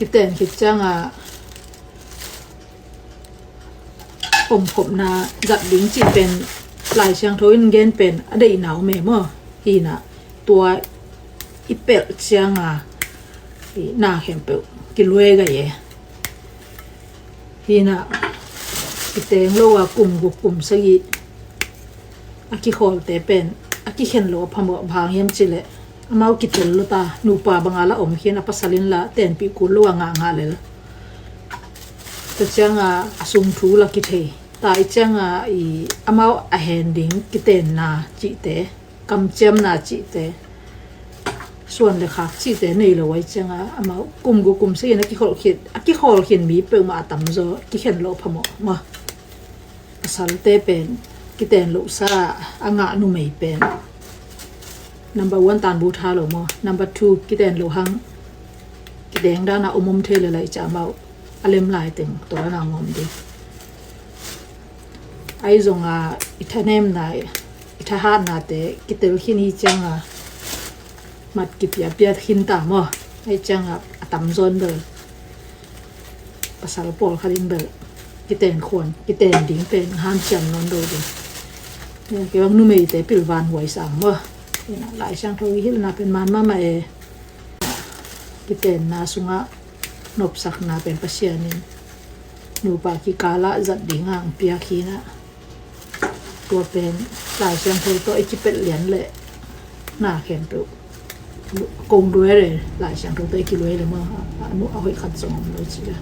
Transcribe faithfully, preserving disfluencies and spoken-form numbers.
Kiten khit ciangah omkhopna zat ding cih pen Lai Siangtho in gen pen a deihna om e maw. Hinah tua i pelh ciangah na khempeuh kiluai gai e. Hinah kiteng lo a kum guk kum sagih a kikhawlte pen a kikhen lo a phamawh. Bang hang hiam cih leh amau kitel lo ta, nupa banga la om khin a, pasal in la tenpih kul lo a ngahngah lel. Tua ciangah a sung thu la kithei ta, i ciangah i amau a hen ding kitenna cihte, kamciamna cihte, suan le khak cihte nei lo a, i ciangah amau kum guk kum sagih in a kikholh khin, a kikholh khin mi peuhmah a tamzaw kikhen lo a phamawh maw. Pasalte pen kiten lohsa a ngah numei pen number one tanbu tha lo maw. Number two kiten loh hang kideng dana om om thei le lai ca amau a lem lai teng tawlna ngawm ding. Ahi zongah i thanemna, i thahatnate kitel khin hi ciangah mat kipiapia khin ta maw. Ahi ciangah a tamzaw in bel pasal pawlkhat in bel kiten khuan, kiten ding pen hanciam nawn lo ding. Kei bang numeite pilvan huai sang maw. Lai Siangtho i hilhna pen man mahmah e. Kitenna sungah nopsakna pen Pasian in nupa kikalah zat ding hong piak hinah. Tua pen Lai Siangtho tawh i kipelh lian le na khempeuh kong luai le, Lai Siangtho tawh i kiluai le maw, a hoih khat zong om lo ci le.